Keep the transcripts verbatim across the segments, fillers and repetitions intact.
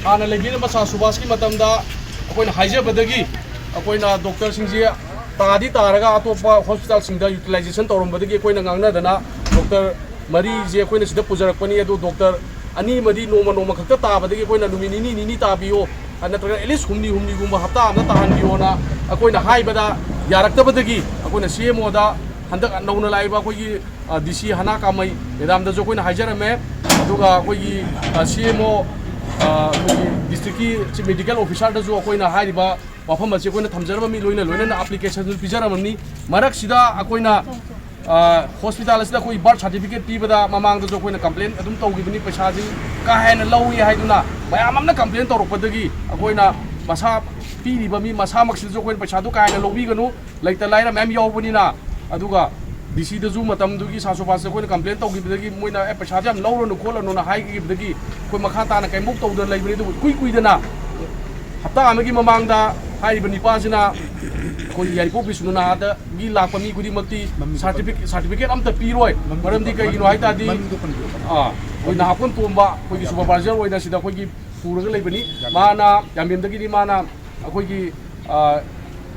ꯍꯥꯟꯅ ꯂꯩꯕꯤꯔꯝꯕ ꯁꯥꯔ ꯁꯨꯕꯥꯁꯀꯤ ꯃꯇꯝꯗ ꯑꯩꯈꯣꯏꯅ ꯍꯥꯏꯖꯕꯗꯒꯤ ꯑꯩꯈꯣꯏꯅ ꯗꯣꯛꯇꯔꯁꯤꯡꯁꯦ ꯇꯥꯗꯤ ꯇꯥꯔꯒ ꯑꯇꯣꯞꯄ ꯍꯣꯁꯄꯤꯇꯥꯜꯁꯤꯡꯗ ꯌꯨꯇꯤꯂꯥꯏꯖꯦꯁꯟ ꯇꯧꯔꯝꯕꯗꯒꯤ ꯑꯩꯈꯣꯏꯅ ꯉꯥꯡꯅꯗꯅ ꯗꯣꯛꯇꯔ ꯃꯔꯤꯁꯦ ꯑꯩꯈꯣꯏꯅ ꯁꯤꯗ ꯄꯨꯖꯔꯛꯄꯅꯤ꯫ ꯑꯗꯨ ꯗꯣꯛꯇꯔ ꯑꯅꯤ ꯑꯃꯗꯤ ꯅꯣꯡꯃ ꯅꯣꯡꯃ ꯈꯛꯇ ꯇꯥꯕꯗꯒꯤ ꯑꯩꯈꯣꯏꯅ ꯅꯨꯃꯤꯠ ꯅꯤꯅꯤ ꯅꯤꯅꯤ ꯇꯥꯕꯤꯌꯣ, ꯅꯠꯇ꯭ꯔꯒ ꯑꯦꯠꯂꯤꯁ ꯍꯨꯝꯅꯤ ꯍꯨꯝꯅꯤꯒꯨꯝꯕ ꯍꯞꯇꯥ ꯑꯃꯗ ꯇꯥꯍꯟꯕꯤꯌꯣꯅ ꯑꯩꯈꯣꯏꯅ ꯍꯥꯏꯕꯗ ꯌꯥꯔꯛꯇꯕꯗꯒꯤ ꯑꯩꯈꯣꯏꯅ ꯁꯤ ꯑꯦꯝ ꯑꯣꯗ ꯍꯟꯗꯛ ꯅꯧꯅ ꯂꯥꯛꯏꯕ ꯑꯩꯈꯣꯏꯒꯤ ꯗꯤ ꯁꯤ ꯍꯅꯥ ꯀꯥꯃꯩ ꯃꯦꯗꯥꯝꯗꯁꯨ ꯑꯩꯈꯣꯏꯅ ꯍꯥꯏꯖꯔꯝꯃꯦ꯫ ꯑꯗꯨꯒ ꯑꯩꯈꯣꯏꯒꯤ ꯁꯤ ꯑꯦꯝ ꯑꯣ ꯑꯩꯈꯣꯏꯒꯤ ꯗꯤꯁꯇ꯭ꯔꯤꯛꯀꯤ ꯆꯤꯐ ꯃꯦꯗꯤꯀꯦꯜ ꯑꯣꯐꯤꯁꯥꯔꯗꯁꯨ ꯑꯩꯈꯣꯏꯅ ꯍꯥꯏꯔꯤꯕ ꯋꯥꯐꯝ ꯑꯁꯤ ꯑꯩꯈꯣꯏꯅ ꯊꯝꯖꯔꯝꯃꯤ, ꯂꯣꯏꯅ ꯂꯣꯏꯅꯅ ꯑꯦꯄ꯭ꯂꯤꯀꯦꯁꯟꯁꯨ ꯄꯤꯖꯔꯝꯃꯤ꯫ ꯃꯔꯛꯁꯤꯗ ꯑꯩꯈꯣꯏꯅ ꯍꯣꯁꯄꯤꯇꯥꯜ ꯑꯁꯤꯗ ꯑꯩꯈꯣꯏ ꯕꯥꯔꯊ ꯁꯥꯔꯇꯤꯐꯤꯀꯦꯠ ꯄꯤꯕꯗ ꯃꯃꯥꯡꯗꯁꯨ ꯑꯩꯈꯣꯏꯅ ꯀꯝꯄ꯭ꯂꯦꯟ ꯑꯗꯨꯝ ꯇꯧꯈꯤꯕꯅꯤ, ꯄꯩꯁꯥꯁꯤ ꯀꯥ ꯍꯦꯟꯅ ꯂꯧꯏ ꯍꯥꯏꯗꯨꯅ ꯃꯌꯥꯝ ꯑꯃꯅ ꯀꯝꯄ꯭ꯂꯦꯟ ꯇꯧꯔꯛꯄꯗꯒꯤ ꯑꯩꯈꯣꯏꯅ ꯃꯁꯥ ꯄꯤꯔꯤꯕ ꯃꯤ ꯃꯁꯥꯃꯛꯁꯤꯗꯁꯨ ꯑꯩꯈꯣꯏꯅ ꯄꯩꯁꯥꯗꯨ ꯀꯥ ꯍꯦꯟꯅ ꯂꯧꯕꯤꯒꯅꯨ, ꯂꯩꯇ ꯂꯥꯏꯔ ꯃꯌꯥꯝ ꯌꯥꯎꯕꯅꯤꯅ꯫ ꯑꯗꯨꯒ ꯗꯤ ꯁꯤꯗꯁꯨ ꯃꯇꯝꯗꯨꯒꯤ ꯁꯥꯔ ꯁꯨꯕꯥꯁꯇ ꯑꯩꯈꯣꯏꯅ ꯀꯝꯄ꯭ꯂꯦꯟ ꯇꯧꯈꯤꯕꯗꯒꯤ ꯃꯣꯏꯅ "ꯑꯦ, ꯄꯩꯁꯥꯁꯦ ꯌꯥꯝ ꯂꯧꯔꯅꯨ ꯈꯣꯠꯂꯅꯨꯅ" ꯍꯥꯏꯈꯤꯕꯗꯒꯤ ꯑꯩꯈꯣꯏ ꯃꯈꯥ ꯇꯥꯅ ꯀꯩꯝꯕꯨꯛ ꯇꯧꯗꯅ ꯂꯩꯕꯅꯤ꯫ ꯑꯗꯨꯕꯨ ꯏꯀꯨꯏ ꯀꯨꯏꯗꯅ ꯍꯞꯇꯥ ꯑꯃꯒꯤ ꯃꯃꯥꯡꯗ ꯍꯥꯏꯔꯤꯕ ꯅꯤꯄꯥꯁꯤꯅ ꯑꯩꯈꯣꯏ ꯌꯥꯏꯔꯤꯄꯣꯛ ꯕꯤꯁ꯭ꯋꯥꯅꯥꯊꯒꯤ ꯂꯥꯛꯄ ꯃꯤ ꯈꯨꯗꯤꯡꯃꯛꯇꯤ ꯁꯥꯔꯇꯤꯐꯤꯀꯦꯠ, ꯁꯥꯔꯇꯤꯐꯤꯀꯦꯠ ꯑꯝꯇ ꯄꯤꯔꯣꯏ꯫ ꯃꯔꯝꯗꯤ ꯀꯩꯒꯤꯅꯣ ꯍꯥꯏ ꯇꯥꯔꯗꯤ, ꯑꯥ, ꯑꯩꯈꯣꯏ ꯅꯍꯥꯄꯣꯟ ꯇꯣꯝꯕ ꯑꯩꯈꯣꯏꯒꯤ ꯁꯨꯄꯔꯚꯥꯏꯖꯔ ꯑꯣꯏꯅ ꯁꯤꯗ ꯑꯩꯈꯣꯏꯒꯤ ꯄꯨꯔꯒ ꯂꯩꯕꯅꯤ꯫ ꯃꯥꯅ ꯌꯥꯝꯕꯦꯝꯗꯒꯤꯗꯤ ꯃꯥꯅ ꯑꯩꯈꯣꯏꯒꯤ, ꯑꯥ,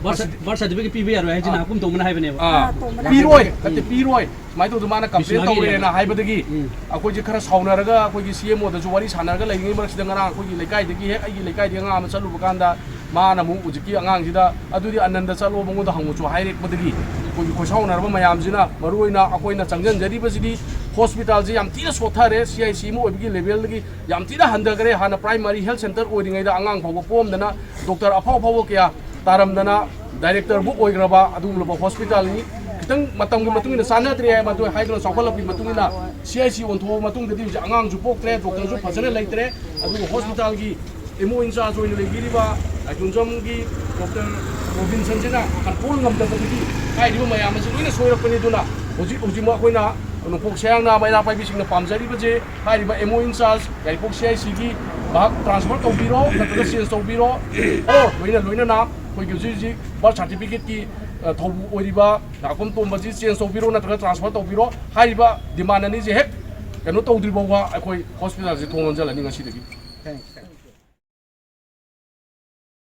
ꯕꯥꯔꯊ ꯁꯥꯔ-, ꯕꯥꯔꯊ ꯁꯥꯔꯇꯤꯐꯤꯀꯦꯠ ꯄꯤꯕ ꯌꯥꯔꯣꯏ ꯍꯥꯏꯁꯤꯅ ꯑꯥ꯫ ꯅꯍꯥꯄꯣꯟ ꯇꯣꯝꯕꯅ ꯍꯥꯏꯕꯅꯦꯕ꯫ ꯑꯥ, ꯑꯥ, ꯇꯣꯝꯕꯅ ꯄꯤꯔꯣꯏ, ꯍꯥꯏꯕꯅꯦ꯫ ꯅꯠꯇꯦ, ꯎꯝ꯫ ꯄꯤꯔꯣꯏ꯫ ꯁꯨꯃꯥꯏꯅ ꯇꯧꯗꯅ ꯃꯥꯅ ꯀꯝꯄ꯭ꯂꯦꯟ ꯕꯤꯁ꯭ꯋꯥꯒꯤ ꯇꯧꯔꯦꯅ ꯍꯥꯏꯕꯗꯒꯤ ꯎꯝ꯫ ꯑꯩꯈꯣꯏꯁꯦ ꯈꯔ ꯁꯥꯎꯅꯔꯒ ꯑꯩꯈꯣꯏꯒꯤ ꯁꯤ ꯑꯦꯝ ꯑꯣꯗꯁꯨ ꯋꯥꯔꯤ ꯁꯥꯟꯅꯔꯒ ꯂꯩꯔꯤꯉꯩ ꯃꯔꯛꯁꯤꯗ ꯉꯔꯥꯡ ꯑꯩꯈꯣꯏꯒꯤ ꯂꯩꯀꯥꯏꯗꯒꯤ ꯍꯦꯛ ꯑꯩꯒꯤ ꯂꯩꯀꯥꯏꯗꯒꯤ ꯑꯉꯥꯡ ꯑꯃ ꯆꯠꯂꯨꯕ ꯀꯥꯟꯗ ꯃꯥꯅ ꯑꯃꯨꯛ ꯍꯧꯖꯤꯛꯀꯤ ꯑꯉꯥꯡꯁꯤꯗ "ꯑꯗꯨꯗꯤ ꯑꯅꯟꯗ ꯆꯠꯂꯣ, ꯃꯉꯣꯟꯗ ꯍꯪꯉꯨꯁꯨ" ꯍꯥꯏꯔꯛꯄꯗꯒꯤ ꯑꯩꯈꯣꯏꯒꯤ ꯈꯣꯏꯁꯥꯎꯅꯔꯕ ꯃꯌꯥꯝꯁꯤꯅ, ꯃꯔꯨꯑꯣꯏꯅ ꯑꯩꯈꯣꯏꯅ ꯆꯪꯁꯤꯟꯖꯔꯤꯕꯁꯤꯗꯤ ꯍꯣꯁꯄꯤꯇꯥꯜꯁꯤ ꯌꯥꯝ ꯊꯤꯅ ꯁꯣꯠꯊꯔꯦ, ꯁꯤ ꯑꯥꯏ ꯁꯤ ꯑꯃ ꯑꯣꯏꯕꯒꯤ ꯂꯦꯚꯦꯜꯗꯒꯤ ꯌꯥꯝ ꯊꯤꯅ ꯍꯟꯊꯈ꯭ꯔꯦ꯫ ꯍꯥꯟꯅ ꯄ꯭ꯔꯥꯏꯃꯥꯔꯤ ꯍꯦꯜꯊ ꯁꯦꯟꯇꯔ ꯑꯣꯏꯔꯤꯉꯩꯗ ꯑꯉꯥꯡ ꯐꯥꯎꯕ ꯄꯣꯛꯑꯝꯗꯅ ꯗꯣꯛꯇꯔ ꯑꯐꯥꯎ ꯑꯐꯥꯎꯕ ꯀꯌꯥ ꯇꯥꯔꯝꯗꯅ ꯗꯥꯏꯔꯦꯛꯇꯔꯕꯨ ꯑꯣꯏꯈ꯭ꯔꯕ ꯑꯗꯨꯒꯨꯝꯂꯕ ꯍꯣꯁꯄꯤꯇꯥꯜꯅꯤ꯫ ꯈꯤꯇꯪ ꯃꯇꯝꯒꯤ ꯃꯇꯨꯡ ꯏꯟꯅ ꯆꯥꯟꯅꯗ꯭ꯔꯦ ꯍꯥꯏꯕ ꯑꯗꯨ ꯍꯥꯏꯗꯨꯅ ꯆꯥꯎꯈꯠꯂꯛꯄꯒꯤ ꯃꯇꯨꯡ ꯏꯟꯅ ꯁꯤ ꯑꯥꯏ ꯁꯤ ꯑꯣꯟꯊꯣꯛꯑꯕ ꯃꯇꯨꯡꯗꯗꯤ ꯍꯧꯖꯤꯛ ꯑꯉꯥꯡꯁꯨ ꯄꯣꯛꯇ꯭ꯔꯦ, ꯗꯣꯛꯇꯔꯁꯨ ꯐꯖꯅ ꯂꯩꯇ꯭ꯔꯦ꯫ ꯑꯗꯨꯒ ꯍꯣꯁꯄꯤꯇꯥꯜꯒꯤ ꯑꯦꯝ ꯑꯣ ꯏꯟꯆꯥꯔꯖ ꯑꯣꯏꯅ ꯂꯩꯕꯤꯔꯤꯕ ꯂꯥꯏꯇꯣꯟꯖꯝꯒꯤ ꯗꯣꯛꯇꯔ ꯔꯣꯕꯤꯟꯁꯟꯁꯤꯅ ꯀꯟꯇ꯭ꯔꯣꯜ ꯉꯝꯗꯕꯗꯒꯤ ꯍꯥꯏꯔꯤꯕ ꯃꯌꯥꯝ ꯑꯁꯤ ꯂꯣꯏꯅ ꯁꯣꯏꯔꯛꯄꯅꯤ꯫ ꯑꯗꯨꯅ ꯍꯧꯖꯤꯛ ꯍꯧꯖꯤꯛꯃꯛ ꯑꯩꯈꯣꯏꯅ ꯅꯣꯡꯄꯣꯛ ꯁꯌꯥꯡꯅ ꯃꯩꯔꯥ ꯄꯥꯏꯕꯤꯁꯤꯡꯅ ꯄꯥꯝꯖꯔꯤꯕꯁꯦ ꯍꯥꯏꯔꯤꯕ M O in-charge Yairipok C I ꯁꯤꯒꯤ ꯃꯍꯥꯛ ꯇ꯭ꯔꯥꯟꯁꯐꯔ ꯇꯧꯕꯤꯔꯣ, ꯅꯠꯇ꯭ꯔꯒ ꯆꯦꯟꯖ ꯇꯧꯕꯤꯔꯣ, ꯑꯣꯔ ꯂꯣꯏꯅ ꯂꯣꯏꯅꯅ ꯑꯩꯈꯣꯏꯒꯤ ꯍꯧꯖꯤꯛ ꯍꯧꯖꯤꯛ ꯕꯥꯔꯊ ꯁꯥꯔꯇꯤꯐꯤꯀꯦꯠꯀꯤ, ꯑ, ꯊꯧꯕꯨ ꯑꯣꯏꯔꯤꯕ ꯅꯥꯄꯝ ꯇꯣꯝꯕꯁꯤ ꯆꯦꯟꯖ ꯇꯧꯕꯤꯔꯣ, ꯅꯠꯇ꯭ꯔꯒ ꯇ꯭ꯔꯥꯟꯁꯐꯔ ꯇꯧꯕꯤꯔꯣ꯫ ꯍꯥꯏꯔꯤꯕ ꯗꯤꯃꯥꯟ ꯑꯅꯤꯁꯦ ꯍꯦꯛ ꯀꯩꯅꯣ ꯇꯧꯗ꯭ꯔꯤ ꯐꯥꯎꯕ ꯑꯩꯈꯣꯏ ꯍꯣꯁꯄꯤꯇꯥꯜꯁꯦ ꯊꯣꯡ ꯂꯣꯟꯖꯜꯂꯅꯤ ꯉꯁꯤꯗꯒꯤ꯫